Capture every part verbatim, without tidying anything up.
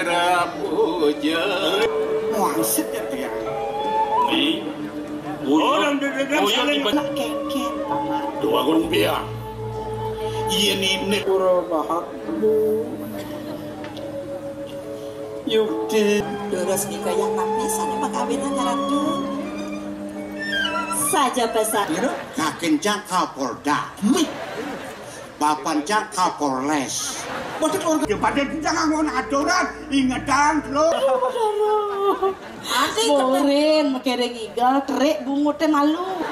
Prabu Jaya. Wangsit ya dia. Ni. Oh, dan, dan, dan, dan, Uyang saling iba- nak kengken, Paman. Dua gunung biang. Iya, ni, ni. Pura bahak. Yukti. Durus nika yang napi sana pakawinan ngaratu. Saja pesan. Ira kakencang Kapolda. Bapan cang Kapolres. Boten urgen. Ya, pada kita nganggo aturan, ingetan, Tru. Ati Morin, makereng iga, terik bungut teh malu.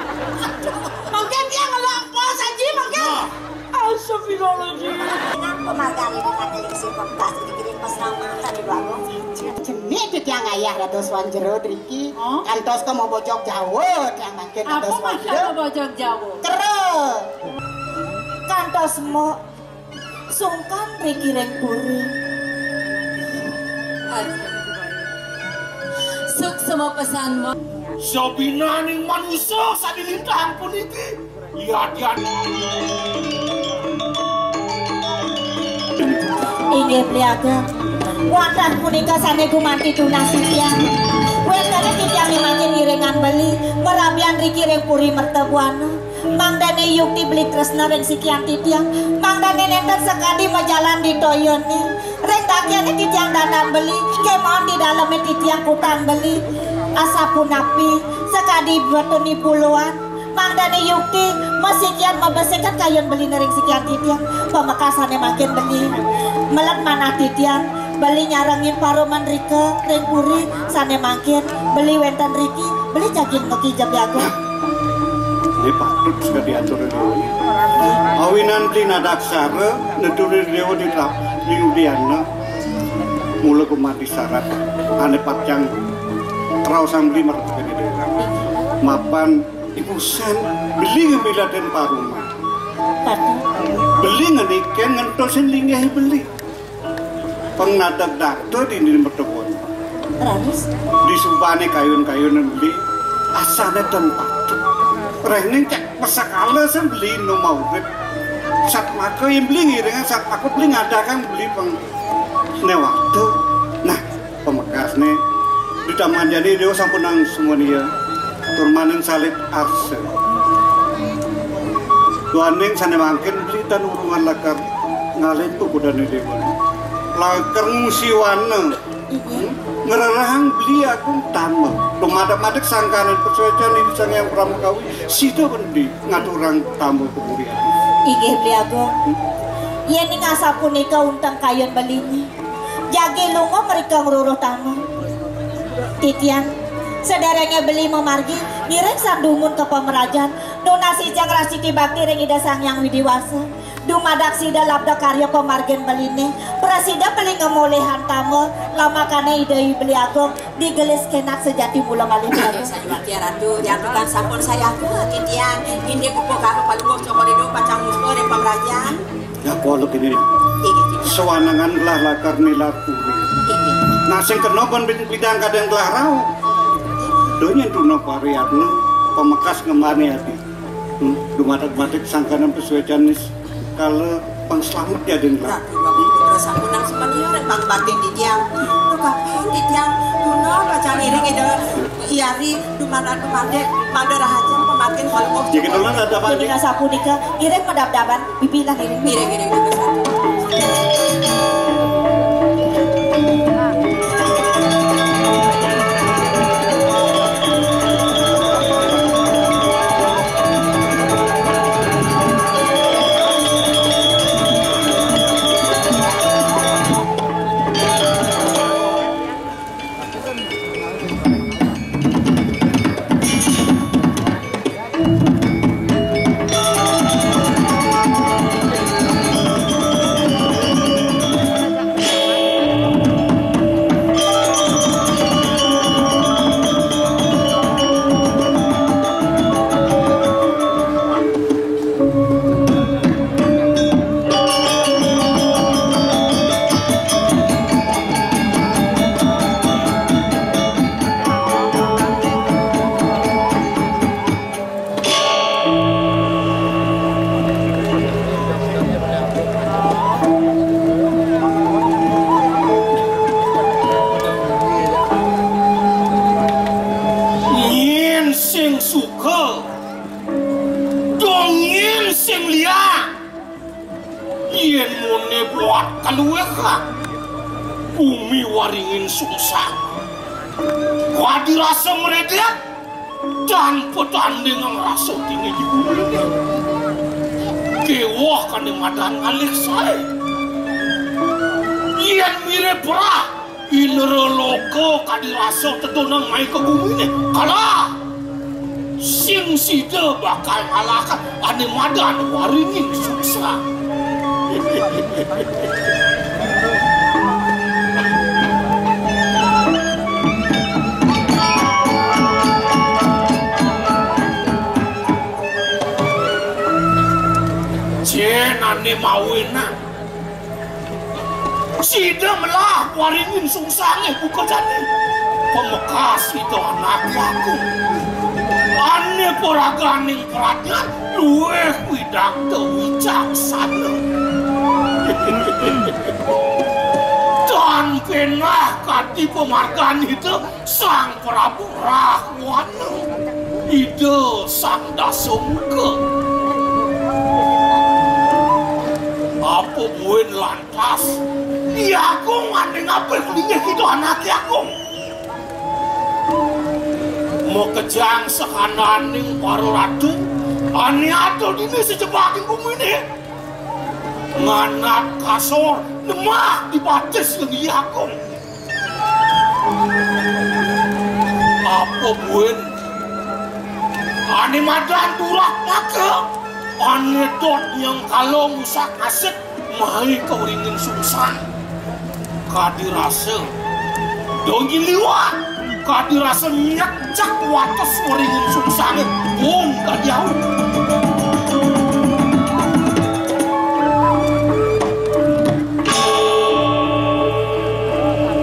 Mangke dia ngelak apa saja, mangke. Nah. Astagfirullahaladzim. Kenapa margane kaki lingsi pemtas dikirim pas ramah tadi bagus? Cenik titiang ayah dados wan jero driki. Hah? Kantos ka mau bojog Jawa, tiang mangke apa dados wan maksud jero. Bojog Jawa? Kero. Kantos mo sungkan riki ring puri. Aduh. Suksma pesan, Mo. Sabinaning manusa sane lintang puniki. Yadian. Inggih, Bli Ageng. Wantah punika sane gumanti tunas titiang. Wetene titiang ngiringan beli, marabian riki ring puri Mertabuana. Mangdane yukti beli tresna ring sikian titiang, mangdane nenten sakadi majalan di toyone. Ring dakyane titiang dandan beli, kemawon di daleme titiang kutang beli. Asapunapi, sakadi betuni puluhan, mangdane yukti masikian mabesikan kayun beline ring sikian titiang. Pamekasane mangkin beli melet manah titiang, beli nyarengin paruman rika ring puri, sane mangkin beli wenten riki, beli jagin mekijep ya, Agung. Ini patut suka diatur dulu. Awinan tinadaksara neturi dewa di trap di udiana. Mula kumati syarat ane pacang raosang beli mertepene dewa. Mapan ibu sen beli ngemilatin paruman. Patut. Beli ngeniken ngentosin linggih beli. Pang nadeg data dini Mertabuana. Raris. Di subane kayun-kayunan beli, asane ten patut. Rehning cek pesakala sen beli nu maurip. Satmaka yen beli ngiringan satmaka beli ngadakan beli pang newata. Nah, pamekasne di taman jani dewa sampun nang sumunia. Turmaning salib arsa. Duaning sane mangkin beli tan urungan lakar ngalih pupudane dewa. Lakar ngungsi wana. Inggih. Ngrerehang beli agung tama. Tumadek-madek sangkaning pasuecan ing Sang Hyang Pramakawi, sida wendi ngaturang tama pemurian. Inggih, Beli Agung. Yen ing asapunika unteng kayun beline, jagi lunga mrika ngruruh tama. Titiang, sederenge beli mamargi, ngiring sang dumun ka pamrajan, nunas ijeng rastiti bakti ring Ida Sang Hyang Widi Wasa. Dumadak sida labda karya pamargin beline, prasida beli ngemolihang tama, lamakane Ida Hyang Beli Agung, digelis kenak sejati mula malih. Aduh, Beli Agung. Sanjwati Ratu, diaturkan sampun sayaga, titiang, indik upakara palungguh Cokor Ido pacang musta ring pamrajan. Ya, kuala kene. Inggih, titiang. Sawanengan gelah lakar nilar puri. Inggih. Nah, sing kena pun bid-, bidang kadang gelah rauh. Donya tuna pariatna, pamekas ngembane ati. Hmm, dumadak-madak sangkaning pasuecan nis kala pang slamet ya den. Ratu Agung Putra sampun nang semenyo ring pangbatin titiang. Tukapan titiang tuna pacang iring Ida Hyang Widi dumadak-dumadak mangda rahajeng pamatin palungguh. Ya, kita ulang ada apa? Jadi aja? Nasapunika iring madabdaban, bibilang iring. Iring, iring, iring, satu. Waringin Sungsang. Kadi rasa mredet, tanpa tanding ngrasa dingin di gulune. Kéweh kadi madan ngalih saé. Yén mirib perah, indra loka kadi rasa tedunang mai ka gumine. Kalah. Sing sida bakal ngalahkan ané madan Waringin Sungsang. Jén ané mawinan. Sida melah Waringin Sungsangé buka jani. Pamekas Ida Anaké Agung. Ané paraganing pradnyan luwih widakta wicaksana. Tan penah kadi pamargan Ida Sang Prabu Rahwana, Ida Sang Dasamuka. Apa buin lantas, Ki Agung ané ngapih linggih Ida Anaké Agung? Makejang sakandaning para ratu, ané ada dini sajebag ing guminé. Nganat kasor, nemah di batis Ki Agung. Apa buin? Ané madan durak maka, ané dot nyengkala ngusak-asik mai ka Waringin Sungsang. Kadi rasa dongin liwat, kadi rasa nyekcek wates Waringin Sungsangé. Bung kadi au.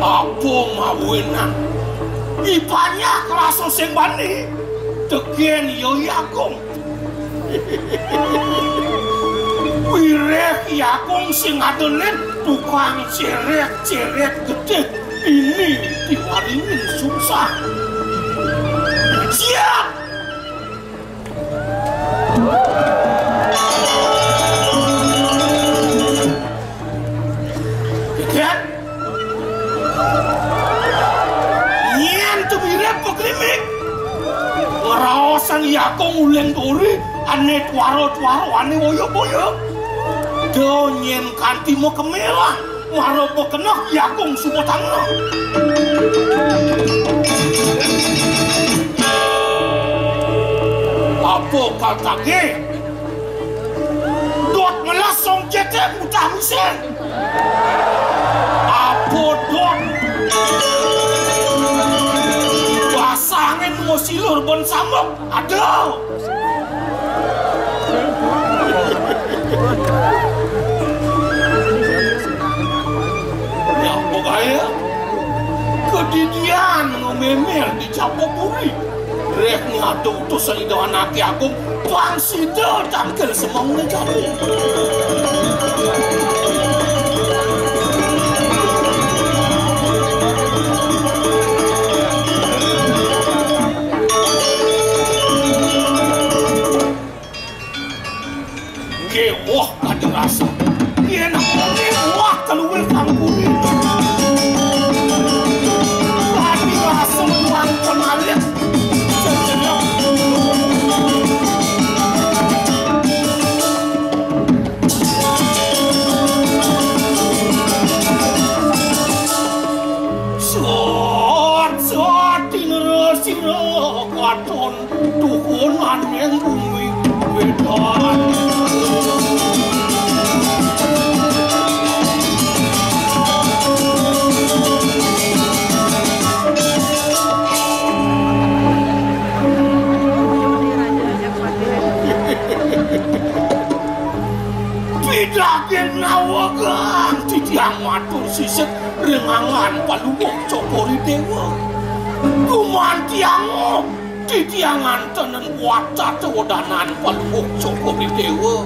Apa mawinan? Ipanyak rasa sing bani. Tegén ya Agung. Wiréh Ki Agung sing adenin tukang cérét-cérét gedé ini di Waringin Sungsang. Siap! Gegét. Nyén tumirip pagrimik. Ngraosan Ki Agung uling duri, ané twara-twara, ané woya-woya. Da nyén kanti makemelan, mara pakeneh Ki Agung suba tangna. Apa katagih? Dot ngeles songkete mutah mising. Apa dot? Basangin ngosilur ben sambok. Aduh. Ya, apa gaya? Kedidian ngomemer di Japapuri. Réh nyada utusan Ida Anaké Agung, pang sida tangkil semengné jani. Kéweh kadi rasa. Yén aku kéweh kaluwih kang puri. Kadi rasa buang pemalit. Sejenak. Sot, sot, tinera sira katon. Tuhunan ning bumi wedan. Pidaging nawegang titiang matur sisip ring angan Palungguh Cokor I Déwa. Gumantiang Titiang antenen buat tata wedanan Palungguh Cokor I Déwa.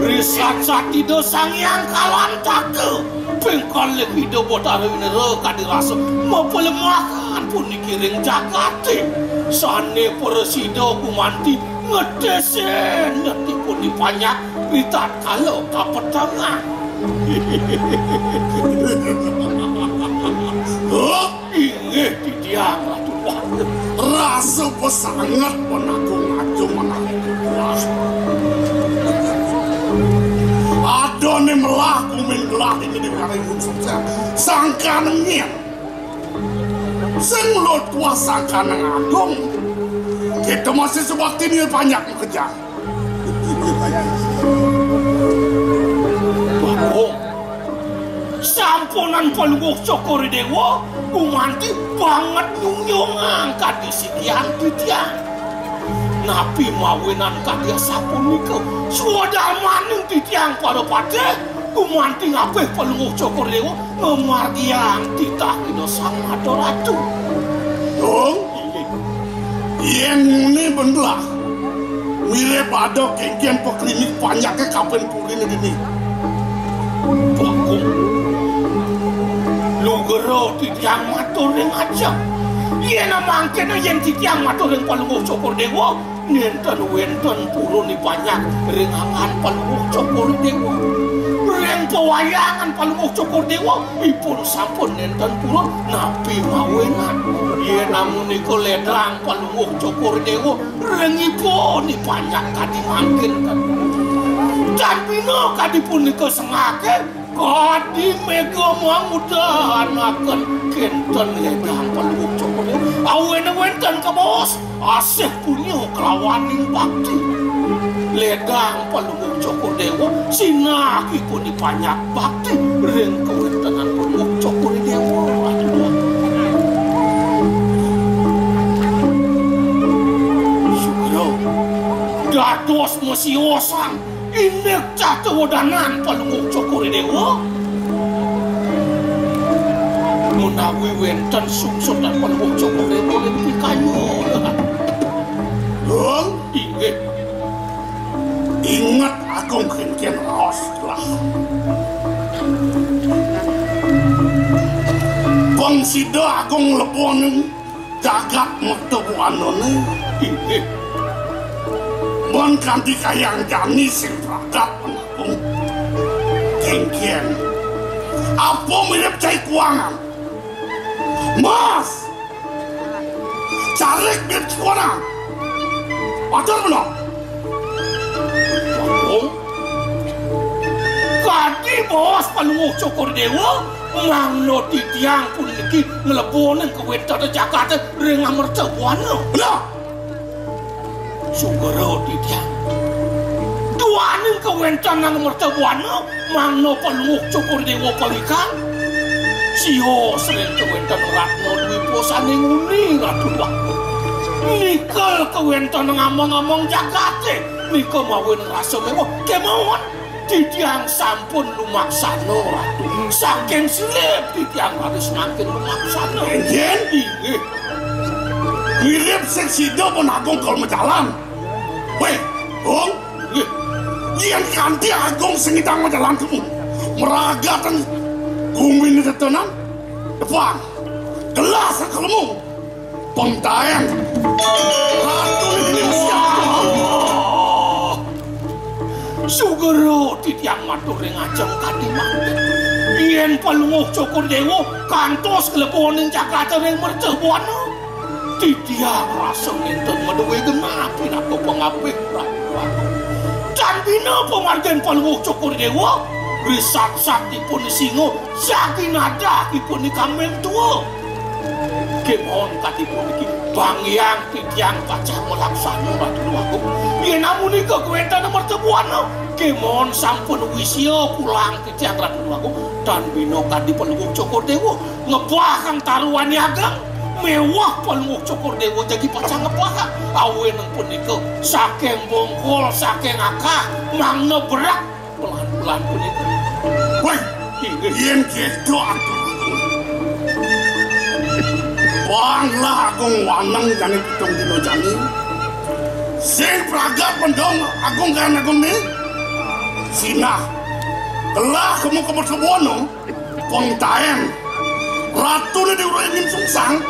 Risat sat Ida Sang Hyang Kalantaka. Ping kalih Ida Batara Indra kadi rasa mapalemahan puniki ring jagaté. Sané prasida gumanti ngetésin nyeti pun dipanyak ritatkala kapetengah. Sanget pun aku ngajeng menawi gelah. Adané melah kumin gelah iki diwerangi Gung Sukses. Sangkaning nyén. Sing luwih tuah sangkaning agung. Kita masih subakti nih banyak kejar. Bagong. Sampunan Palungguh Cokor Déwa gumanti banget nyunjungang kadi sikian titiang. Napi mawinan kadi asapunika? Swadharmaning titiang para patih gumanti ngabih Palungguh Cokor Déwa ngamargiang titah Ida Sang Maha Ratu. Dong, yén ngene bener, mirip ada kéngkén paklinik panjaké kaping puriné dini. Bagong. Lugra titiang matur ring ajeng. Yén mangkéné yén titiang matur ring Palungguh Cokor Déwa, nénten wénten purun ipanjak ring anggan Palungguh Cokor Déwa. Ring pawayangan Palungguh Cokor Déwa, ipun sampun nénten purun napi mawinan. Yén amunika ledang Palungguh Cokor Déwa, ring ipun ipanjak kadi mangkin. Tan bina kadi punika senggaké, kadi méga mangudanaken kénten ledang Palungguh Cokor Déwa. Awéné wénten kabaos asih punya kalawaning bakti. Ledang Palungguh Cokor Déwa, sinah ipun ipanjak bakti ring kawéntenan Palungguh Cokor Déwa. Sugra, dados masiosang indik catawedanan Palungguh Cokor Déwa. Menawi wénten sungsutan Palungguh Cokor Déwa ring pikayun. Inggih. Inget Agung kénkén raos gelah. Pang sida Agung nglebonin jagat merta buanané. Inggih. Mun kanti kayang jani sing pragat pang Agung. Kénkén. Apa mirip cai kuangan? Mas! Carik bit suara. Matur menawi. Bagong. Kadi baos Palungguh Cokor Déwa, mangda titiang puniki nglebonin kawéntenan jagaté ring amerta buana. Nah. Sugra titiang. Duaning kawéntenan merta buana, mangda Palungguh Cokor Déwa pawikan. Sios ring kawéntenan Ratna Dwipa sané nguni Ratu Déwa. Nika kawéntenan amang-amang jagaté, nika mawinan rasa méweh. Kémaon titiang sampun lumaksana, Ratu. Saking silib titiang raris mangkin lumaksana. Énjén? Inggih. Mirip sing sida pun Agung kal majalan. Wéh, Gung. Inggih. Yén kanti Agung sing ngidang majalan kemu. Maragatang guminé tetenan. Depan. Gelah sakelmu. Pengtaén. Ratu ini siapa? Sugra titiang matur ring ajeng kadi mangkin. Yén Palungguh Cokor Déwa kantos nglebonin jagaté ring merta buana, titiang rasa nénten madué genah pinaka pangapih Ratu. Tan bina pamargin Palungguh Cokor Déwa, risatsat ipun singa, jagi nadah ipun kambing tua. Kémaon kadi puniki, banggiang titiang pacang malaksana, Ratu Déwa Agung. Yén amunika kawéntenan merta buana, kémaon sampun wisia pulang titiang, Ratu Déwa Agung. Tan bina kadi Palungguh Cokor Déwa ngebahang taruhan ageng, méweh Palungguh Cokor Déwa jagi pacang ngebahang. Awinang punika, saking bongkol, saking akah, mangda berat pelan-pelan punika. Wéh, inggih. Yén kéto atur Agung. Wanglah Agung waneng jani pitung dina jani. Sing pragat mendong Agung kan Agung né. Sinah. Telah kemu kemu semono. Pengtaén. Ratuné di Uruk Ing Sungsang.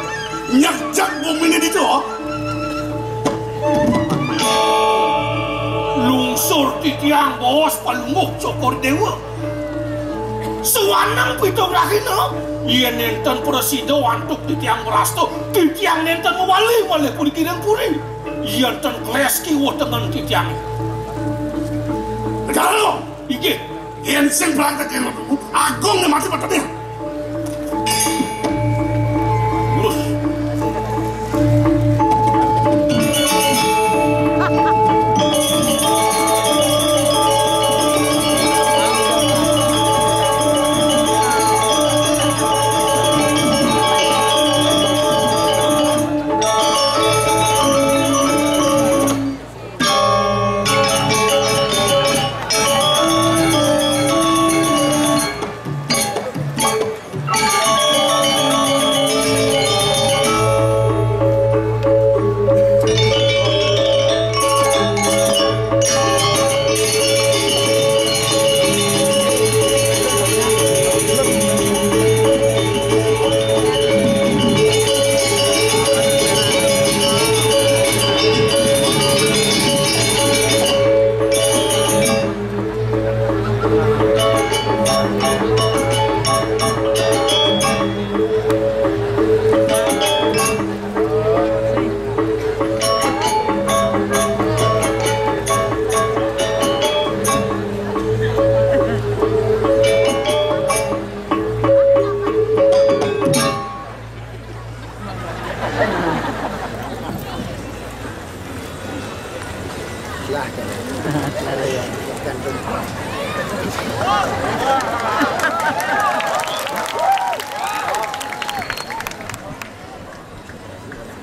Nyekcek buminé ditu. Lungsur titiang baos Palungguh Cokor Déwa. Sawaneng pitung rahina, Yén nénten prasida antuk titiang mrasta, titiang nénten mawali malih puniki ring puri. Yén ten kleski wah tengen titiang. Jalo, inggih. Yén sing brangkat yen agung né mati pada dia. Terus.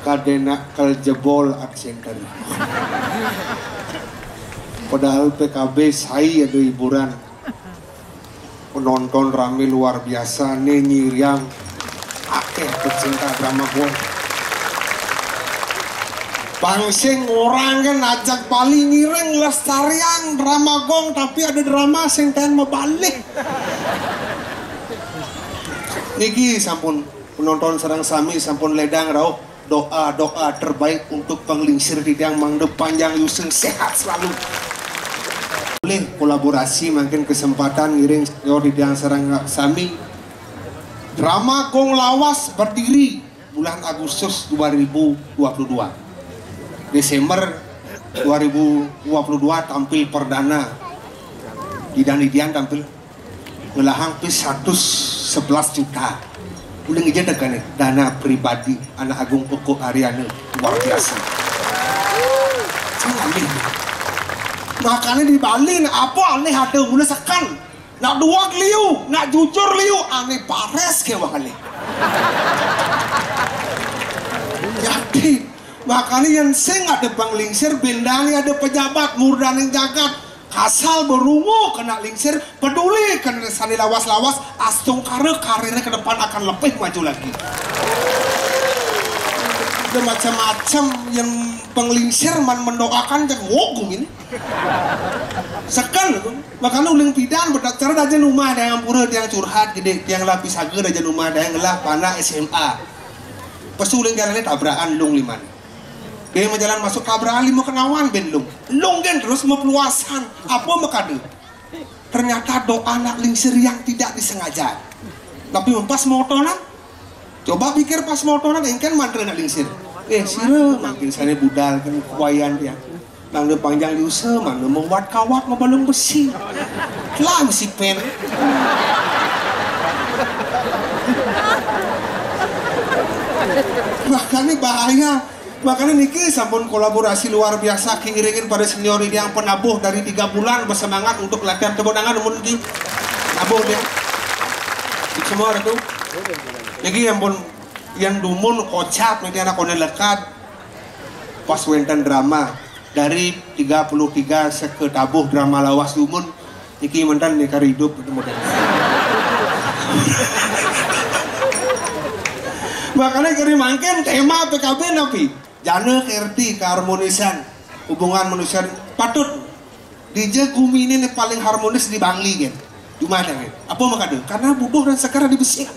Kadéna kel jebol art center. Padahal P K B sai ada hiburan. Penonton ramé luar biasa, né nyiriang akéh pecinta drama gong. Pang sing orang kan ajak Bali ngiring lestariang drama gong, tapi ada drama sing taén mabalih. Niki sampun penonton sareng sami sampun ledang rauh. Doa-doa terbaik untuk panglingsir titiang mangda panjang yusa sehat selalu. Boleh kolaborasi mangkin kesempatan ngiring senior titiang sareng sami. Drama Gong Lawas berdiri bulan Agustus dua ribu dua puluh dua. Desember dua ribu dua puluh dua tampil perdana. Idan-idian tampil ngelahang pis seratus sebelas juta. Uling ija tekane dana pribadi Anak Agung Uku Aryana luar biasa. Sing alih. Makanya di Bali nak apa alih ada mula sekan. Nak dua liu, nak jujur liu, ane pares ke wah alih. Jadi, makanya yang sing ada panglingsir, bendane ada pejabat, murdaning jagat, kasal berungu kena lingsir, peduli kena sane lawas-lawas, astungkara karirnya ke depan akan lebih maju lagi. Ada macam-macam yang penglingsir man mendoakan, cek wogung ini. Sekan tu. Makanya uling pidan, cara dajen rumah ada yang pura, tiang curhat, gede, tiang lapis saga dajen rumah ada yang ngelah panak S M A. Pesu uling jalannya tabrakan lung liman. Dia mau jalan masuk tabrakan lima kenawan ben lung. Lung gen terus mau peluasan. Apa makada? Ternyata doa nak lingsir yang tidak disengaja. Tapi pas motonan, coba pikir pas motonan, engken mantra nak lingsir. Eh, sira mangkin sane budal kan kuayan dia. Nang dia panjang yusa, mana mau wat kawat, mau balung besi. Telah besi pen. Makanya bahaya. Makanya niki sampun kolaborasi luar biasa, kiringin pada senior ini yang penabuh dari tiga bulan bersemangat untuk latihan. Tepuk tangan, mun ki. Nabuh dia. Semua ada tuh. Niki yang pun, yang dumun kocap, niki anak konen lekat. Pas wenten drama. Dari tiga puluh tiga seke tabuh drama lawas dumun. Niki mantan nih kari hidup itu model. Makanya kari mangkin tema P K B napi? Jana kerti keharmonisan hubungan manusia patut. Dija gumi ini nih paling harmonis di Bangli kan. Cuma ada kan. Apa makanya? Karena butuh dan sekarang dibesik.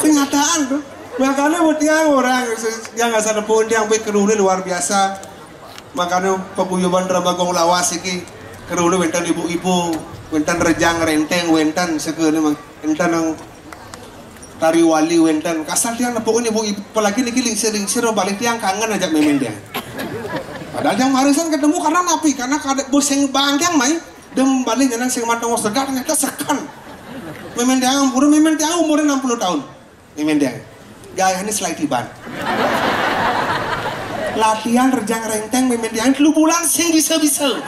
Kenyataan tuh. Makanya buat tiang orang yang asal pun tiang baik keruni luar biasa. Makanya paguyuban drama gong lawas iki keruni wenten ibu-ibu. Wénten Rejang Renteng, wénten saka né mang. Wénten nang Tari Wali, wénten. Kasal tiang nepuk ibu, ibu, apalagi niki lingsir-lingsir, balik tiang kangen ajak mémén tiang. Padahal tiang marisan ketemu karena napi? Karena kada bos sing bangkang mai. Dem balik nyanang sing mantong segar ternyata seken. Mémén tiang ampura, mémén tiang umurnya enam puluh tahun. Mémén tiang. Gayanya selai tiban. Latihan Rejang Renteng mémén tiang telu bulan sing bisa-bisa.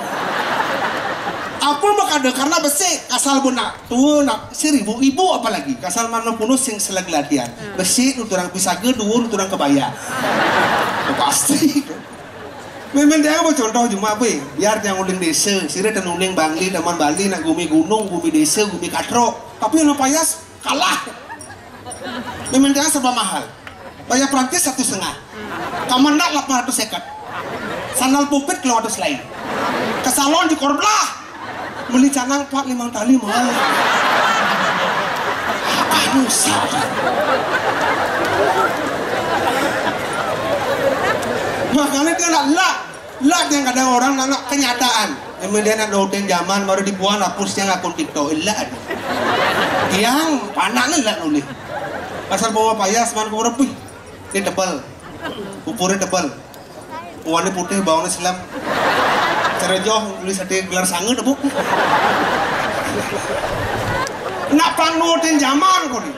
Apa makada? Karena besik, kasal benak tua nak seribu ibu apalagi kasal mana punus sing selagi latihan. Besik nuturang pisaga, dua nuturang kebaya. Pasti. Mémén tiang apa contoh cuma apa? Biar tiang uling desa, sira ten uling Bangli, Taman Bali, nak gumi gunung, gumi desa, gumi katrok. Tapi yang payas kalah. Mémén tiang serba mahal. Bayar Prancis satu setengah. Kamandak delapan ratus seket. Sandal pupit kalau ada selai. Ke salon di Korblah. Beli canang empat limang tali mahal. Aduh, salah. Makanya dia nak lak. Lak yang kadang orang nak, nak kenyataan. Mémén tiang nak nurutin zaman baru dibuang hapus yang akun TikTok. Lak. Tiang panak ni lak nulis. Asal bawa payas man kurang pih. Dia tebal. Pupurnya tebal. Warnanya putih, bawangnya selam. Cerejoh, nulis ada gelar sanga tebuk. Nak pang nurutin zaman kau ni.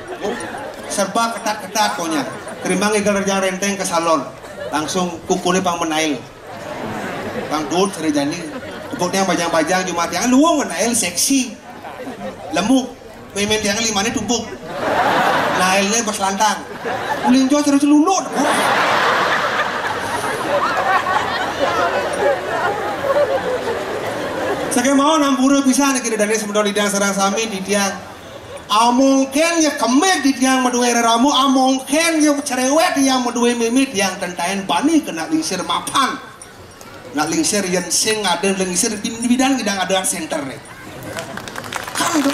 Serba ketat-ketat kau nya. Kerimbang igal Rejang Renteng ke salon. Langsung kukunya pang menail. Pang dud sari jani. Tepuk tiang bajang-bajang cuma tiang luung menail seksi. Lemuk. Mémén tiang lima ni tumpuk. Nailnya pas lantang. Uling jo terus lulut. Sakai mau nampura pisan kira dane semeton di tiang sareng sami di tiang. Amongken ya kemit di tiang madue rerama, amongken ya cerewet yang madue mimit yang tentaen bani kena lingsir mapan. Nak lingsir yen sing ada lingsir di bidan ngidang ada center nih. Kan itu.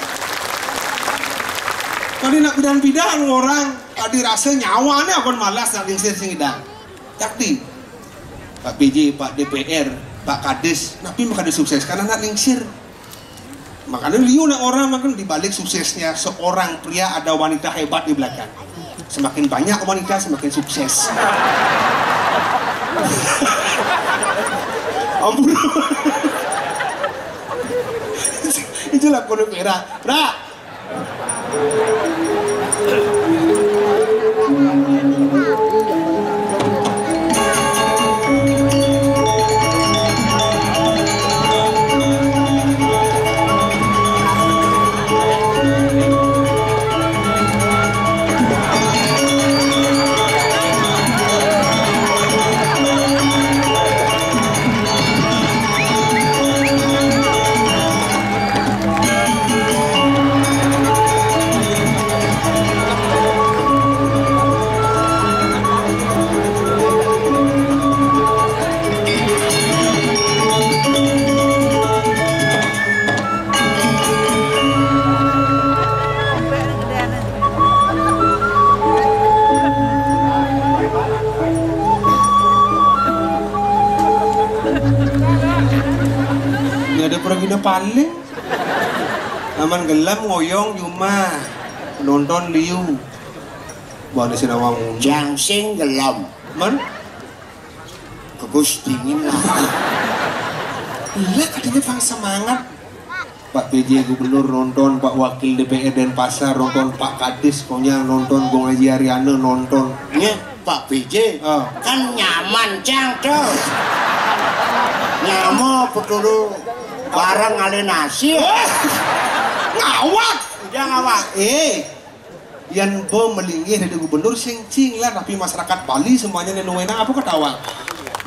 Kali nak bidan-bidan orang tadi rasa nyawane ampun malas nak lingsir sing ngidang. Yakti. Pak P J, Pak D P R, Pak Kadis, napi makada sukses karena nak lingsir. Makanya liu nak orang makan di balik suksesnya seorang pria ada wanita hebat di belakang. Semakin banyak wanita semakin sukses. Ampun. Itulah kudu pera. Pera. Ini ada pergi paling. Aman gelam ngoyong cuma nonton liu. Buat si nawang. Jang sing gelam. Man? Kebus dingin lah. Lah katanya pang semangat. Pak P J Gubernur nonton, Pak Wakil D P R Denpasar nonton, Pak Kadis Konyang nonton, Gong Haji Ariana nonton. Nya, Pak P J. Ah. Kan nyaman cang tuh. Nyamo petulu bareng ale nasi. Eh, ngawak. Udah ngawak. Eh, yan ba melinggih dadi gubernur sing cing lah, tapi masyarakat Bali semuanya nenu wenang apa ketawa?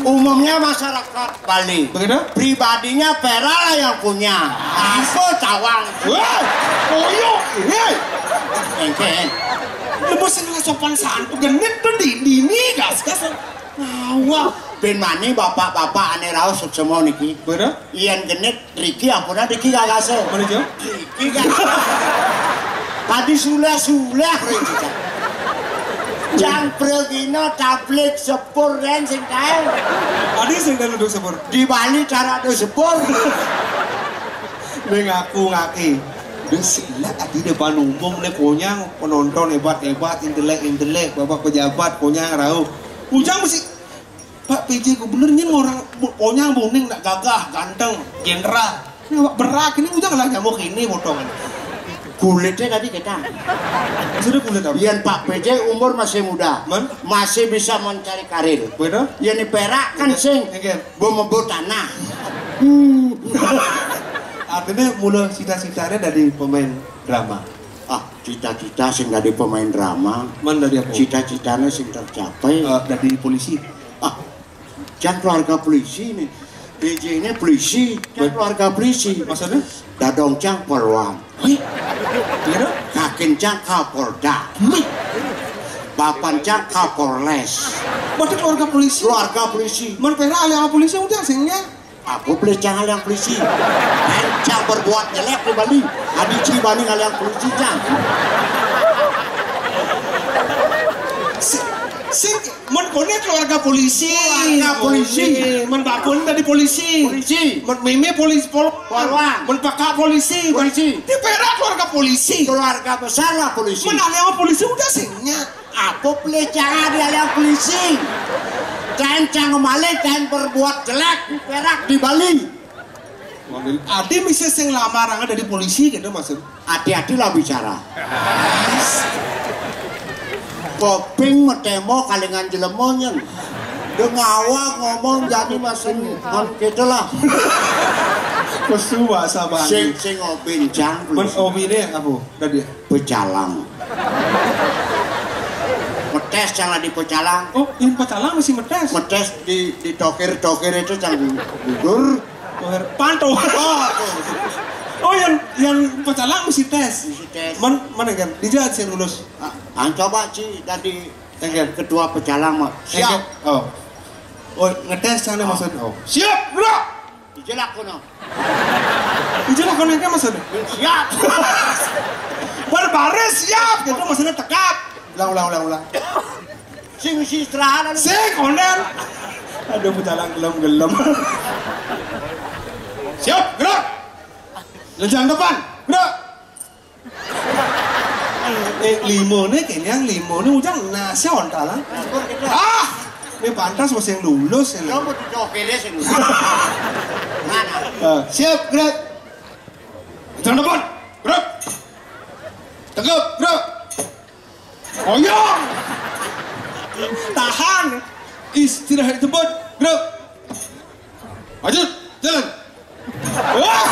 Umumnya masyarakat Bali. Begitu? Pribadinya Pera lah yang punya. Apa cawang? Weh, koyok, weh. Engke. Lemu sing lah sopan santun genit tuh di dini gas gas. Ngawak. Ben mani bapak-bapak ane raos semua niki. Begitu? Iyan genit Riki ampun, Riki gagase. Mana, Jo? Riki gagase. Tadi sulah-sulah Riki. Jang pragina tablik sepur ren sing kae. Adi sing dalu duk sepur. Di Bali cara do sepur. Ngaku ngaki. Wis lah, adi depan umum né konyang, penonton hebat-hebat, intelek-intelek, bapak pejabat konyang rauh. Ujang mesti, Pak P J gubernur nyén orang bu-, konyang, buning, nak gagah, ganteng, jenderal. Ini awak berak, ini ujang lah nyamuk ini potongan. Kulitnya tadi kita. Sudah kulit apa? Yén Pak P J umur masih muda, Man? Masih bisa mencari karir. Bener? Yén di Perak kan sing Enggak. Gua mebut tanah. Hmm. Artinya mula cita-citanya dari pemain drama. Ah, cita-cita sing dari pemain drama. Man dari apa? Cita-citanya sing tercapai. Eh, dari polisi. Ah, cang keluarga polisi nih. B J ini polisi, cang keluarga polisi. Maksudnya? Dadong cang polwan. Wih, gimana? Kakin cang kapolda. Wih. Bapan cang kapolres. Berarti keluarga polisi? Keluarga polisi. Man Perak alih sama polisi udah singnya. Aku beli cang alih polisi. Cang berbuat jelek di Bali. Adi ci bani alih polisi cang. Sing, sing, man koné keluarga polisi. Keluarga polisi. Oke. Man bakun tadi polisi. Polisi. Man mémé polisi pol. Polwan. Man pakak polisi. Polisi. Di Perak keluarga polisi. Keluarga besar lah polisi. Man alih sama polisi udah singnya. Apa pelecehan di alih polisi? Cang cang malih, cang berbuat jelek di Perak, di Bali. Adi mesti sing lamar orang dari polisi gitu maksud. Hati-hatilah bicara. Koping metemo kalingan jelema nyén. Dé ngawak ngomong jani maksud kon gitulah. Pesu bahasa Bali. Sing sing obincang. Men obi ini apa? Tadi. Pecalang. Metés cang di pecalang. Oh, yang pecalang masih metés. Metés di di tokir-tokir itu cang gugur. Tokir panto. Oh, tuh. Oh, yang yang pecalang masih tés. Masih tés. Man, mana kan? Dijat sih lulus. Ah, ah, coba Ci dari Enggak. Ketua pecalang mah. Siap. Enggak. Oh. Oh, ngetés sana maksud. Oh. Siap, gerak. Dijelak kono. Dijelak kono kan maksudnya? Siap. Berbaris siap gitu maksudnya tegap. Ulang, ulang, ulang, ulang. Sing si istirahat. Sing konden. Aduh, pecalang gelem-gelem. Siap, gerak. Lencang depan. Gerak. Eh, lima nih, kayaknya lima nih ujang nasi onta lah. Ah, ini pantas masih yang lulus ini. Kamu tuh jokelnya sih. Mana? Eh, siap, gerak. Jangan depan, gerak. Tegap, gerak. Oyong. Tahan. Istirahat tempat, gerak. Maju, jalan. Wah.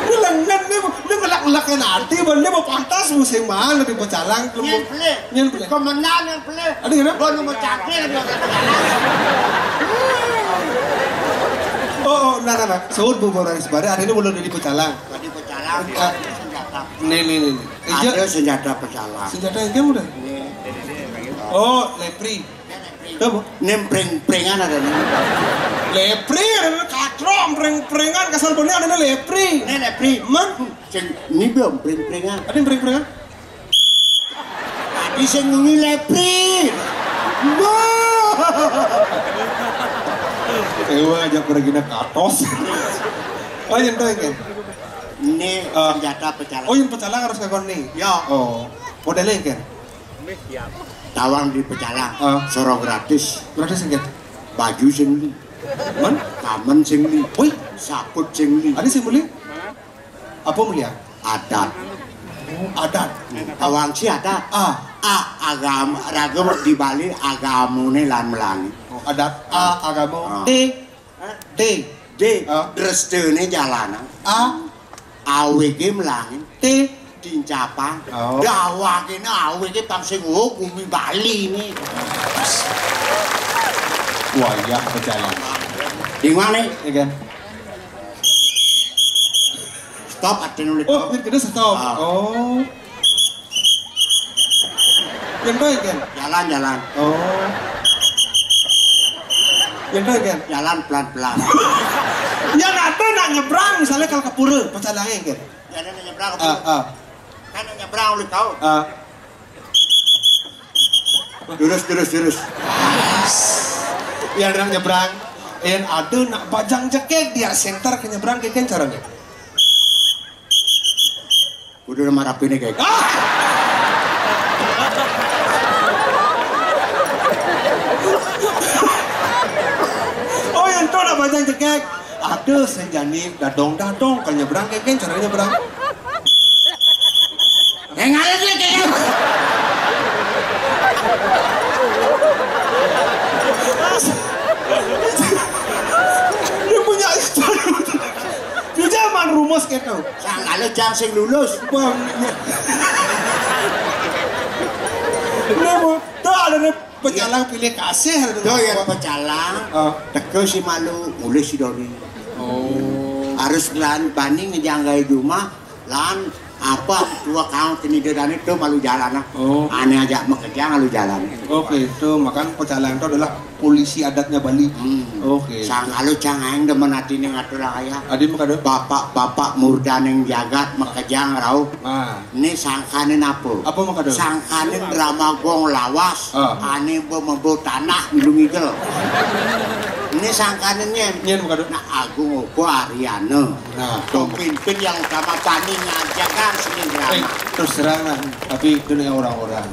Ini lengan nih, ini ngelak-ngelakin hati, Bang. Ini mau pantas musim mana di pecalang? Nyén pelih. Nyén pelih. Kemenang nyén pelih. Ada nggak? Gua nunggu cangkir di pecalang. Oh, oh, nah, nah, nah. Saur Bu Boraris Bare, hari ini belum di pecalang. Tadi pecalang, Eh, senjata. Nih, nih, nih, nih. Eh, Ada ja- senjata pecalang. Senjata yang udah. Nih. Oh, lepri. Apa? Ini pring-pringan ada nih. Lepri, ada katro, pring-pringan, kasar bener ada lepri. Ini lepri. Man? Sing ini belum pring-pringan. Ada yang pring-pringan? Tadi sing nguni lepri. Wah. Ewa aja pergi katos. Oh, yang tahu kan? Ini Eh, senjata pecalang. Oh, yang pecalang harus ngakon nih. Ya. Oh, modelnya kan? Tawang di pecalang. Ah. Soro gratis. Gratis enggak? Baju sing li. Man? Kamen sing li. Wih, saput sing li. Ada sing beli? Apa mulia? Adat. Oh, adat. Tawang si adat. Ah. A, agama, ragam di Bali agamane lan melangi. Oh, adat A, agama. Ah. D. D. D. Ah. Drestene jalanan. A. Awege melangin. T. Dincapang. Oh. Dawakene awege pang sing, oh, bumi Bali ini. Wayah pecalang. Di mana? Iya kan? Stop, ada nulis. Oh, stop. Kita stop. Ah. Oh. Yang baik kan? Jalan, jalan. Oh. Yang baik kan? Jalan pelan-pelan. Yang ada nak nyebrang, misalnya kalau ke pura, pecah langit kan? Jalan nyebrang ke pura. Ah, ah. Kan nyebrang oleh kau. Ah. Terus, terus, terus. Yang ada nak nyebrang. Yén ada nak bajang jegég, dia sénter ka nyebrang, kénkén carané? Kudu nama rapine, Gék. Ah! Oh, yén to nak bajang jegég. Ada sing jani dadong-dadong ka nyebrang, kénkén carané nyebrang. Yang ada dia kayak dia punya istri. Dia zaman rumus gitu. Sang kalau jang sing lulus. Bang. Nah, Bu, tuh ada nih pecalang pilih kasih. Tuh ya pecalang. Ah. Teka si malu, mulih si Doni. Oh. Harus lan bani ngejanggai rumah, lan apa tua kau kini dia Dani tuh malu jalan ah. Oh. Aneh aja makejang malu jalan. Oke, itu makan pecalang itu adalah polisi adatnya Bali. Hmm. Oke. Sang kalau cang aing demen hati ning atur ayah. Adi makado. Bapak-bapak murda ning jagat makejang rauh. Nah. Ini sangkanin apa? Apa makado? Sangkanin drama gong lawas. Ah. Ane bo mebo tanah milu ngigel. Ini sangkanin nyen. Nyen makado. Nah, Agung Opo Ariana. Nah, pemimpin yang utama pani ngajakan seni drama. Eh, terus terang lah, tapi itu nih orang-orang.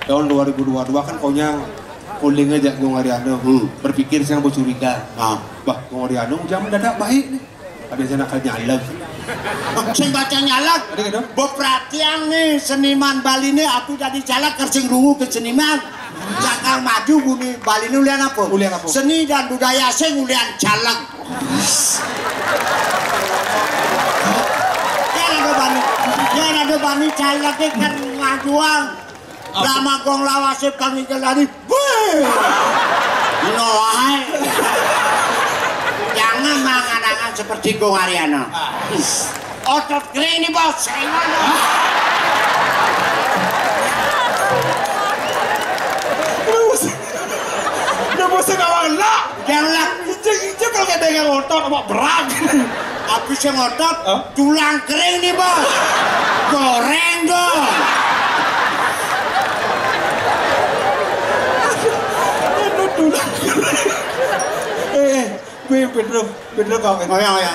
Tahun dua ribu dua puluh dua kan konyang, polling aja Agung Ariana. Hmm. Berpikir saya bercuriga. Ah. Bah, Agung Ariana ujang mendadak baik nih. Ada sana kan nyaleg. Sing baca nyaleg. Ada gitu? Beperhatian nih seniman Bali nih, aku jadi caleg kersing rungu ke seniman. Cakal maju bumi Bali ini ulian apa? Ulian apa? Seni dan budaya sing ulian caleg. Kan ada bani, kan ada bani caleg kan ngajuang. Drama gong lawase panginggil dari. Wih. Ngono wae. Jangan mangan-angan seperti Gong Ariana. Otot kering nih, Bos. Saya ngomong. Terus. Udah bosan awal lah. Jangan lah. Injek-injek kalau kayak dengan otot sama berat. Habis yang otot, hah? Tulang kering nih, Bos. Goreng dong. Aduh, tulang kering. Eh, eh, Pedro, Pedro kau kan? Oh ya, oh ya.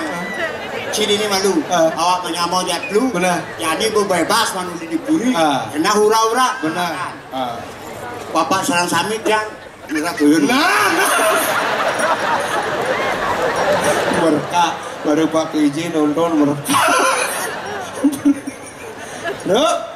Sini ini malu. Ah. Awak menyamau jat lu. Benar. Jadi bebas malu di diburi. Ah. Kena hura-hura. Benar. Ah. Bapak serang samit yang Nah, nah. Mereka baru Pak P J nonton mereka. Loh.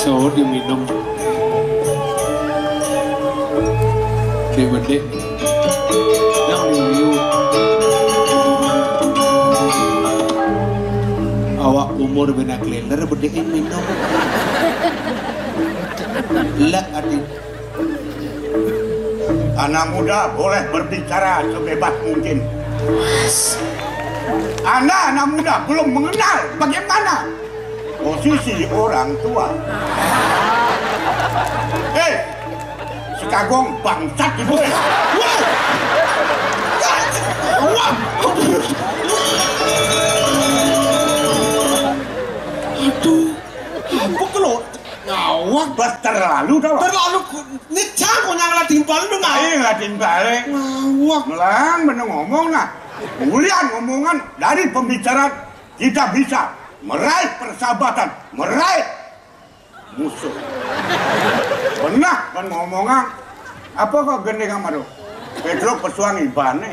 So diminum. Di bedik. Yang liu. Awak umur bina keliler bedik minum. Lek ati. Anak muda boleh berbicara sebebas mungkin. Anda anak muda belum mengenal bagaimana posisi orang tua. Hei, sekagong bangsat itu. Eh. Wah. Aduh, apa kalau ngawak? Bas terlalu dah. Terlalu ku-, ini cang konyang lah timpal itu ngawak. Ayo lah timpal. Ngawak. Melang bener ngomong nah. Ulian ngomongan dari pembicaraan kita bisa meraih persahabatan, meraih musuh. Benah kan ngomongan. Apa kok gendeng sama tuh? Pedro pesuang ibane.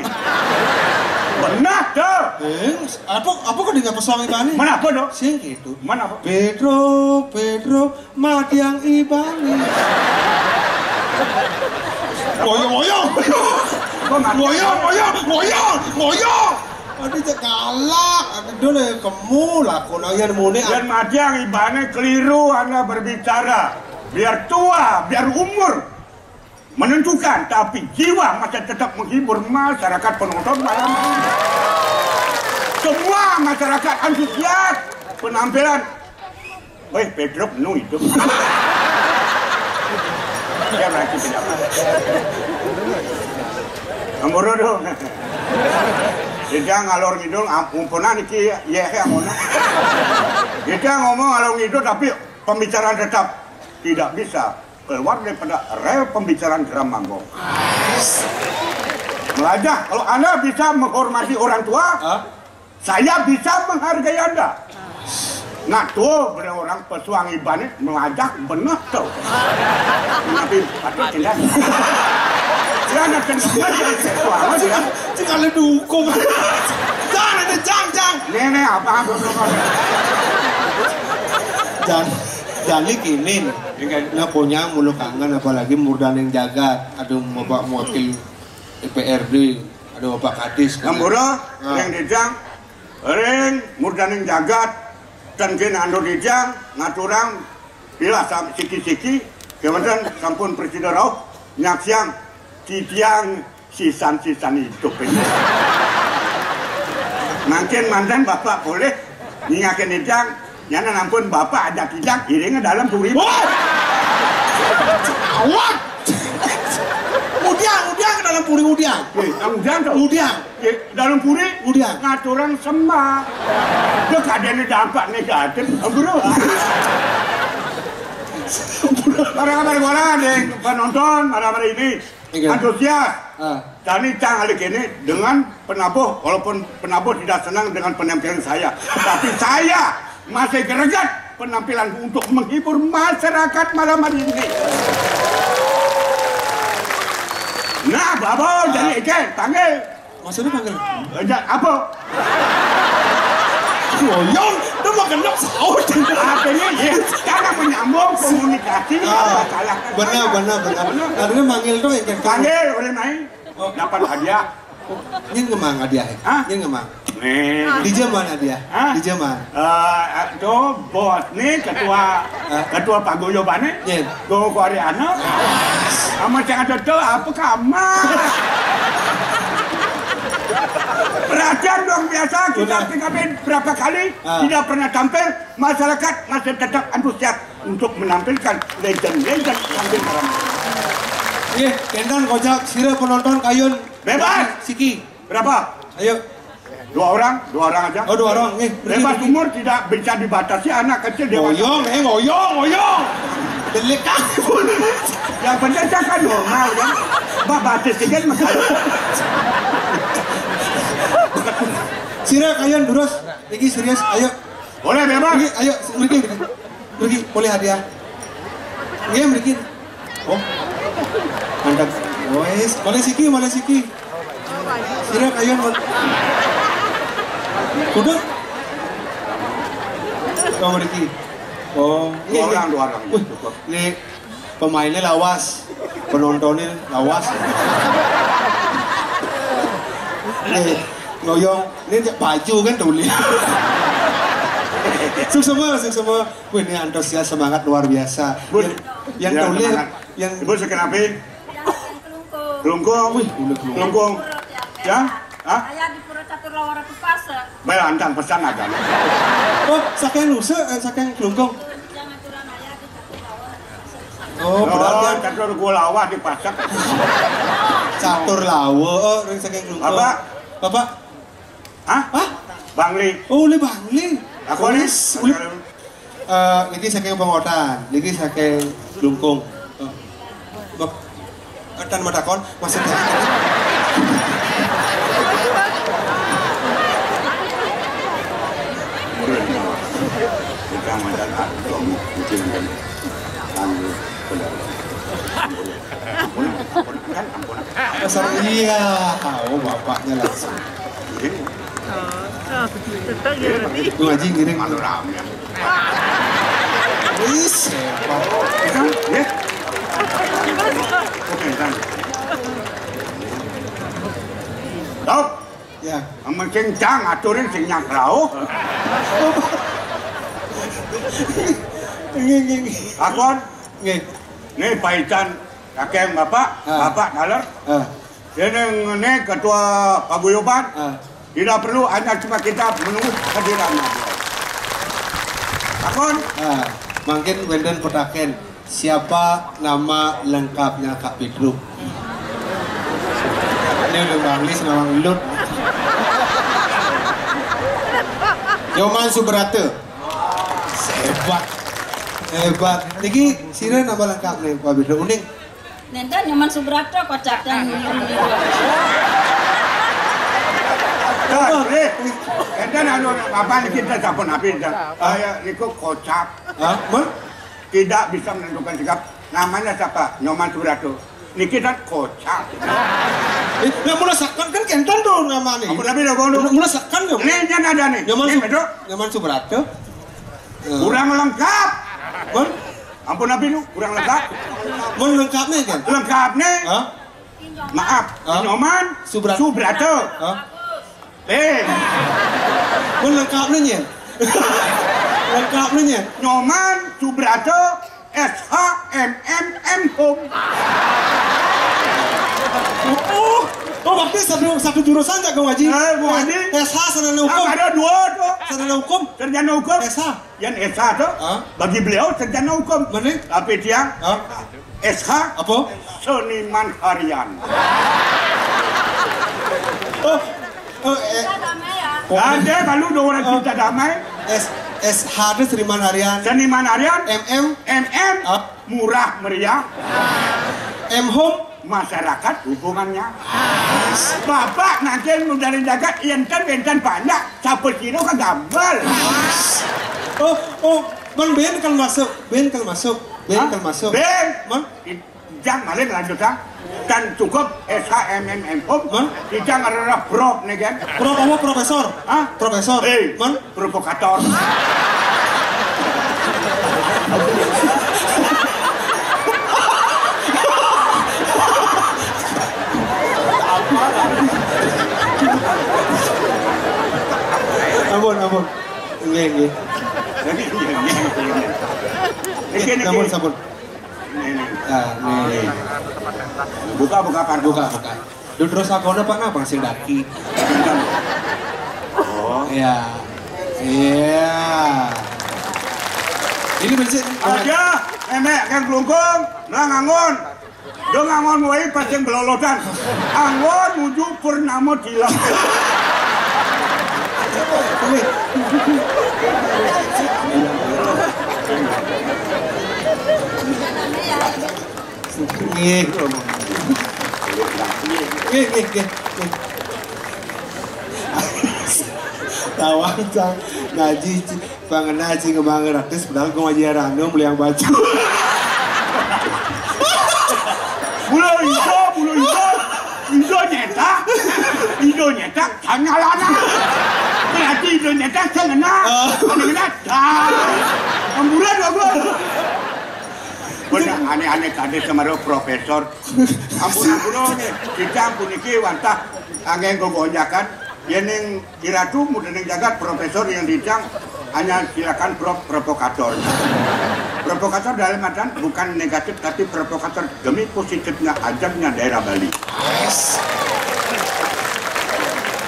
Benah tuh. Eh, apa apa kok dengan pesuang ibane? Mana apa tuh? Sing gitu. Mana apa? Pedro, Pedro, matiang ibane. Ngoyong, ngoyong, ngoyong. Kok mati? Ngoyong, ngoyong, ngoyong, ngoyong. Aduh, cek galak. Aduh, dulu ya kemu lah, kono ya nemu nih. Dan mati yang ibane keliru Anda berbicara. Biar tua, biar umur menentukan, tapi jiwa masih tetap menghibur masyarakat penonton malam ini. Semua masyarakat antusias penampilan. Weh, Pedro penuh itu. Dia lagi tidak. Nomor dong. Dia ngalor ngidul, am-, umpunan iki, ya, ya, ngono. Dia ngomong ngalor ngidul, tapi pembicaraan tetap tidak bisa keluar daripada rel pembicaraan Geram Manggo. Melajah, kalau Anda bisa menghormati orang tua, hah? Saya bisa menghargai Anda. Nah, tuh, bener orang pesuang ibane melajah bener tuh. Tapi patut tidak. Dia anak kenceng aja, pesuang aja. Cing, ada dukung. Jangan ada, jangan, jangan. Nenek apa, apa, apa. Jan, jadi gini nih. Iya, kan? Nah, konyang mulu kangen, apalagi Murdaning Jagat. Aduh, Bapak Wakil D P R D, aduh, Bapak Kadis, kan? Ngambura, nah. Ring Dijang, ring Murdaning Jagat, dan kene andur Dijang, ngaturang, bila sam-, siki-siki, kemudian sampun presiden rauh, nyaksiang, titiang, sisan-sisan hidup ini. Mangkin mantan Bapak boleh nyingakin Dijang, nyana nampun Bapak ada Dijang, iringnya dalam puri. Wah! Awak! Udiang, udiang ke dalam puri, udiang. Eh, nang udiang tuh. Udiang. Eh, dalam puri, udiang. Ngaturang sembah. Dia keadaannya dampak negatif, bro. Para, para, para, deh, penonton, para, para ini. Iya. Antusias. Ah. Kami tang kali ini dengan penabuh, walaupun penabuh tidak senang dengan penampilan saya, tapi saya masih greget penampilan untuk menghibur masyarakat malam hari ini. Nah, Babo, jadi Ike, panggil. Maksudnya panggil? Eh, ja-, apa? Ngoyong, lu mau kenok sahur. Artinya, ya, cara menyambung komunikasi, ah, apa salah? Benar, benar, benar. Benar. Artinya manggil tuh yang kayak panggil, oleh main. Oh. Dapat hadiah. Oh, nyen ngemang hadiah. Hah? Nyen ngemang. Nih. Di zaman hadiah. Hah? Di zaman. Eh, itu bos nih, ketua, hah? Ketua paguyuban nih. Nyen. Go Koreana. Sama cak ada tuh, apa kamar? Perhatian luar biasa, kita benar. P K B berapa kali, ah, tidak pernah tampil, masyarakat masih tetap antusias untuk menampilkan legend-legend tampil malam. Nggih, kénten kocak, sira penonton kayun. Bebas. Siki. Berapa? Ayo. Dua orang, dua orang aja. Oh, dua orang. Nggih, bebas mriki. Umur tidak bisa dibatasi, anak kecil, dewasa. Ngoyong, eh, ngoyong, ngoyong. Delik ah. Yang penting saya kan normal, kan. Mbak batis dikit, Mas. Sira kayun durus. Niki serius, ayo. Boleh, bebas. Mriki, ayo, mriki, mriki. Mriki, boleh hadiah. Nggih, mriki. Oh. Mantap. Wes, boleh siki, boleh siki. Sira kayun, Mon. Kudu. Oh, mriki. Oh, dua orang, dua orang. Wih, cukup. Ini pemainnya lawas, penontonnya lawas. Nih, ngoyong, ini cek baju kan tulis. Suksema, suksema. Wih, ini antusias, semangat luar biasa. Bun, yang, yang ya, tulis, semangat. Yang ibu sekenapi? Yang kelungkung. Kelungkung. Wih, udah kelungkung. Kelungkung. Ya? Hah? Saya di Pura Catur Lawara Kupasa. Bae, antang pesan aja. Oh, saking Luse, eh, saking Klungkung. Oh, berarti oh, catur kula awah dipasak. Catur lawe, oh, ring saking Klungkung. Bapak? Bapak? Hah? Hah? Bangli. Oh, oleh Bangli. Aku nih. Wis, uli-, eh, niki saking Pongotan, niki saking Klungkung. Oh. Mbok, ketan matakon, maksudnya. Kita mantan aku, mungkin kan. Anu, benar. Ampun, ampun, ampun, ampun. Dasar iya. Oh, bapaknya langsung. Iya. Oh, tetap ya, Rani. Itu ngaji ngiring. Malu rame. Wis, hebat. Kan, ya? Oke, kan. Sok. Ya. Amun sing cang aturin sing nyang rauh. Nggih, nggih, nggih. Akon. Nggih. Nih paican kakek bapak, ah, bapak daler. Ah. Ini, ini ketua paguyuban. Ah. Tidak perlu, hanya cuma kita menunggu kehadirannya. Akon. Ah, mungkin wénten petaken. Siapa nama lengkapnya Kak Petruk? Ini udah banglis nama ngelut. Nyoman Subrata. Hebat. Hebat. Niki sira nama lengkap nih Pak Petruk. Uning. Nénten Nyoman Subrata kocak dan niru-niru. Tuh, eh, enten anu apa nih kita sampun habis dah. Kayak niku kocak. Hah? Mun? Tidak bisa menentukan sikap. Namanya siapa? Nyoman Subrata. Niki kan kocak. Eh, lah mula sakan kan kénten to namane. Ampun, tapi lho, kono. Mula sakan lho. Ini kan ada nih. Nyoman Ini Sub-, betul. Nyoman Subrata. Eh. Kurang lengkap. Mun? Ampun, tapi lu kurang lengkap. Mun lengkapnya kan? Lengkapnya. Hah? Maaf, Hah? Nyoman Subrat-, Subrata. Hah? Eh. Mun lengkapnya nyen. Lengkapnya nyen. Nyoman Subrata S H M M M Hum. Oh, oh, berarti satu, satu jurusan ya, Kang Haji? Eh, Bu Haji. S H sarjana hukum. Ah, ada dua tuh. Sarjana hukum. Sarjana hukum. S H. Yang S H tuh, Hah? Bagi beliau sarjana hukum. Mana? Tapi dia Hah? S H Apa? Seniman harian. Oh, oh, eh. Ada kalau dua orang Oh. Cinta damai. S, S H itu seniman harian. Seniman harian. M M. M M. Ah. Murah meriah. M Hum. Masyarakat hubungannya. Bapak nanti mudarin jagat enten enten banyak. Siapa sih lo kagambal? Oh, oh, Bang Ben kan masuk, Ben kan masuk, Ben Hah? Kan masuk. Ben. Bang? Jang malin lanjut, ha? Dan cukup S H M M M Hum, Hah? Ijang adalah prof nih kan? Prof apa, profesor? Hah? Profesor. Eh, Man? Provokator. Ampun, ampun. Nggih, nggih. Nggih, nggih, nggih. Nggih, sampun, sampun. Ini, ini. Ah, ini. Buka, buka, Pak. Buka, buka. Duh, terus aku ada apa napa sing daki? Oh. Iya. Iya. Ini bersih. Aja, emek kan kelungkung, nah ngangon. Dong ngangon wae pas yang belolotan. Anggon nuju purnama dilah. Nggih. Nggih, nggih, nggih, nggih. Tawang, Cang. Ngaji, Ci-, pangena, Ci, ngembang gratis, padahal gua ngaji Rano beli yang baju. Mula iso, mula iso. Iso nyetak. Iso nyetak, tanya lana. Berarti iso nyetak, tengena. Oh. Tengena, dah. Ambulan, bagus. Bener, aneh-aneh tadi sama profesor. Ampun, ampun, oh, nih. Kita ampun iki wantah angin gogonjakan. Yen ning Iratu mudaning jagat profesor yang dicang hanya silakan pro-, provokator. Provokator dalam artian bukan negatif tapi provokator demi positifnya ajaknya daerah Bali. Yes.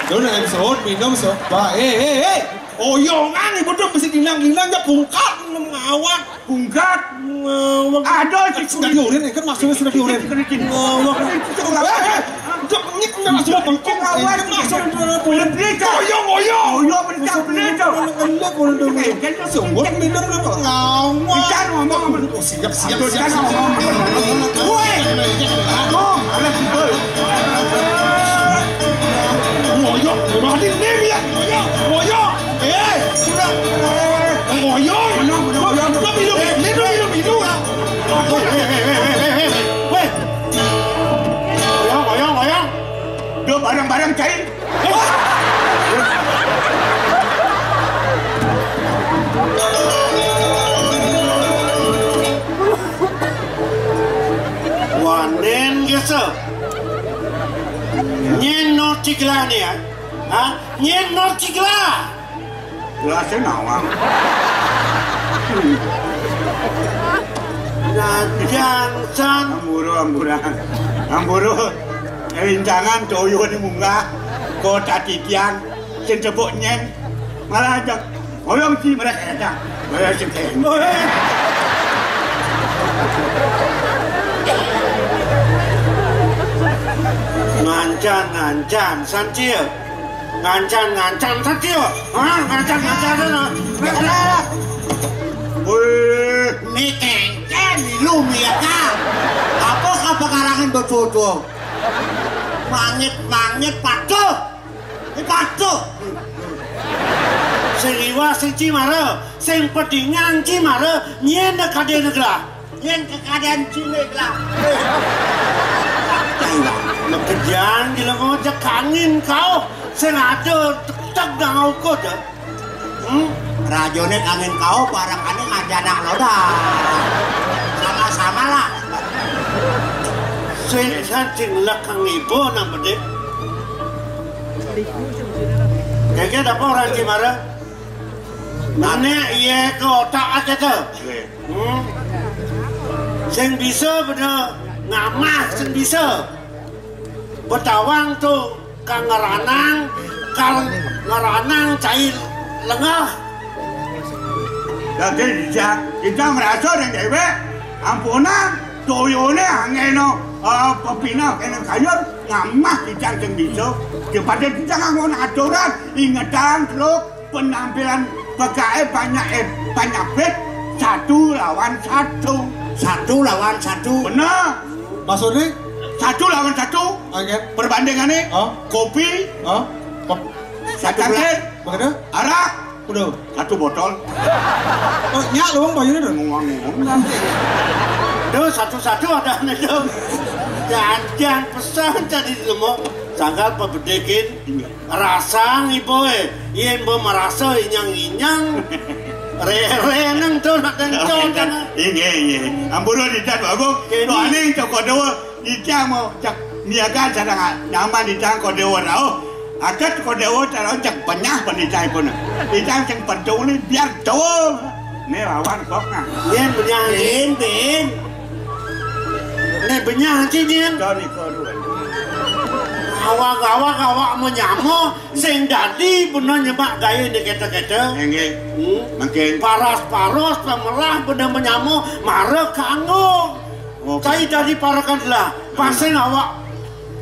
Dona yang sahur minum so, ba, eh, eh, eh, oyongan ibu tuh mesti gilang-gilang ya bungkat ngawak. Bungkat. Ngawak. Aduh, sudah diurin, kan maksudnya sudah diurin. Ngawak. Eh, eh, udah bengit, udah masuk bengkong. Ngawak. Kan maksudnya udah diurin. Ngoyo, ngoyo. Ngoyo, bener, bener. Ngelek, ngoyo, udah. Sungguh minum lu kok ngawak. Bicara ngomong, ngomong. Oh, siap, siap, siap, siap. Woi. Aduh, ada sibel. Ngoyo, ngoyo, hati ini ya. Ngoyo, ngoyo. Eh, udah. Ngoyo. Minum, minum, minum. Minum, minum, minum, minum. Weh. Ngoyo, ngoyo, ngoyo. Duh, bareng-bareng, cai. Wah. So. Nyén Nur Cigla né, ya? Hah? Nyén Nur Cigla? Gelasé nawang. Nah, jangsan. Amburu, ambura. Amburu. Rincangan toyo né munggah. Kota titiang. Sing tepuk nyén. Malah ajak. Oyong ci mereka éta. Oyong ci kén. Ngancan, ngancan, san ci. Ngancan, ngancan, san ci. Hah, ngancan, ngancan, san. Wéh. Né kéngkén, lu miakang. Apa kapangarangan betul-betul? Mangit, mangit, patuh. Dipatuh. Sing liwat sing ci mara, sing pedingan ci mara, nyén kadéna gelah. Nyén kekadéan ciné gelah. Makejang jela ngojek kangin kauh, sing ada tektek dang ukud. Hmm? Rajané kangin kauh, barakané ngajak anak loda. Sama-sama lah. Sing san sing lekang ibu nang bedik. Kéngkén apa orang ci mara? Mané iya ka otak aja to. Hmm. Sing bisa beda ngamah sing bisa. Betawang to kang ngeranang, kang ngeranang cai lengah. Dadi dijak, kita merasa ning déwék, ampunang, toyoné angéna, eh, pepinah kéné kayun, ngamah dijak sing bisa. Daripada dijak nganggo aturan, ingetan, Truk, penampilan pegawai banyak, eh, banyak bet, satu lawan satu. Satu lawan satu. Bener. Maksudnya? Satu lawan satu. Oke. Perbandingannya, oh, kopi, oh, kop-, satu gelas. Arak. Udah. Satu botol. Oh, nyak lu bang bayarnya dong. Ngomong-ngomong. Duh, satu-satu ada nih, duh. Jangan, jangan pesan tadi semua. Sangkal pebedikin. Iya. Rasang ibu, eh. Yén bo merasa inyang-inyang. Rere nang to nak dencok. Inggih, inggih. Ampura dicat, Pak Agung. Kéné. Lo aning toko dewa. Ijang mau cak niaga sareng nyaman ijang kodewa rauh. Adat kodewa rauh cak penyah penijang pun. Ijang sing peduli biar jauh. Né lawan kok nah. Yén benyah, Din, Din. Né benyah ci, Din. Sorry, sorry. Awak-awak, awak menyama, sing dadi bener nyemak gaya né kéto-kéto. Nggih. Hmm. Mangkin. Paras-paros, pemelah, bener menyama, mara kanggo. Oh. Cai dadi parekan lah, pasing awak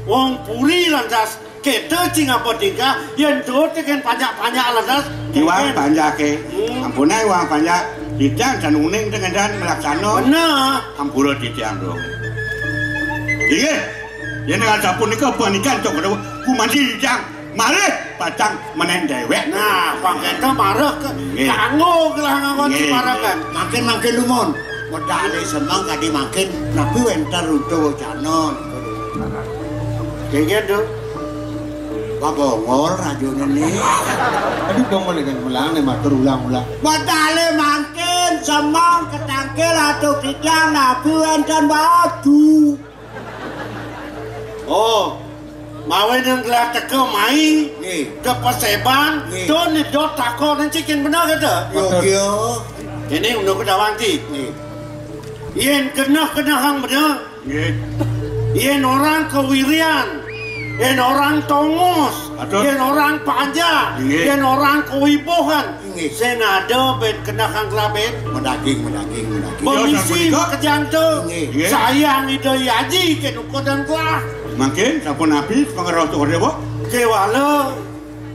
wong puri lantas, kéto cing apa tingkah, yén tuut kén panjak-panjak lantas. Iwang panjak ké. Hmm. Ampun aé iwang panjak, titiang tan uning dengan dan melaksana. Bener. Ampura titiang dong. Inggih. Yén dengan sapunika panikan cok kumanci titiang. Malih pacang menen déwék. Nah, pang kéto mareh ka-, nggih, kanggo gelah nganggon, nggih, siparekan. Mangkin-mangkin lumun. Medalé semeng kadi mangkin napi wénten runtuh wacana nika. Kéngkén to. Babongol rajané né. Aduh, bongol dengan ulang né matur ulang-ulang. Medalé mangkin semeng ketangkil atuh titiang napi wénten batu. Oh, mawinan gelah teka mai, nggih, ka paséban, nggih, to nedot takon encik yén bener kéto. Yo, yo. Kéné unduk kedawang ti. Nggih. Yén keneh-kenehang bener. Nggih. Yén orang kawirian, yén orang tongos, atur, yén orang panjak, nggih, yén orang kawibuhan. Inggih. Sing ada bén kenehang gelah bén. Madaging, madaging, madaging. Pemisi makejang to. Inggih. Inggih. Sayang Ida Hyang Aji kén ukudan gelah. Mangkin sapunapi pangrauh Cokor Déwa? Kéwala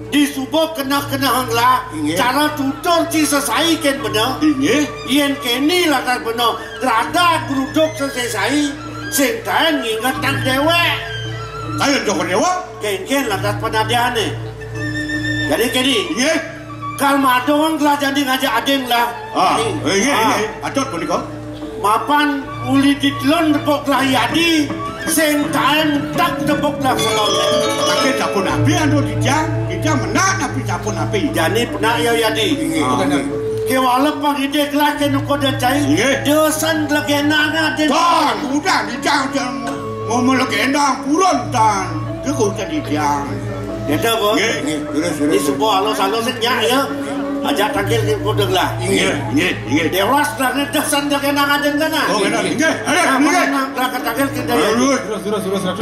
disuba keneh-kenehang gelah. Inggih. Cara tutur ci sesai kén bener. Inggih. Yén kéné lantas bener, grada gruduk sesai, sing taén ngingetang déwék. Kayun Cokor Déwa? Kénkén lantas panadiané. Jadi kéné. Inggih. Kal madong gelah jani ngajak ading lah. Ah, inggih, ah, inggih. Patut punika. Mapan uli ditelun tepuk gelah yadi, sing taén tak tepuk gelah selon. Tapi sapunapi anu dijang, dijang menak napi sapunapi. Jani penak ya yadi. Inggih. Ah, inggih. Kéwala pang idih gelah kén ukudan cai. Inggih. Dosan legénana dén. Tan, udah dijang, jang. Ngomong lagi endang purun tan. Ke kau tadi tiang. Ya dah, Bos. Nggih, nggih, terus, terus. Di sebuah alus-alus sing nyak ya. Aja tangkil ke kodeng lah. Nggih, nggih, nggih. Dewas dah ngedesan jaga nang aden kana. Oh, benar. Nggih, ada, nggih. Nang tangkil kita ya. Terus, terus, terus, terus.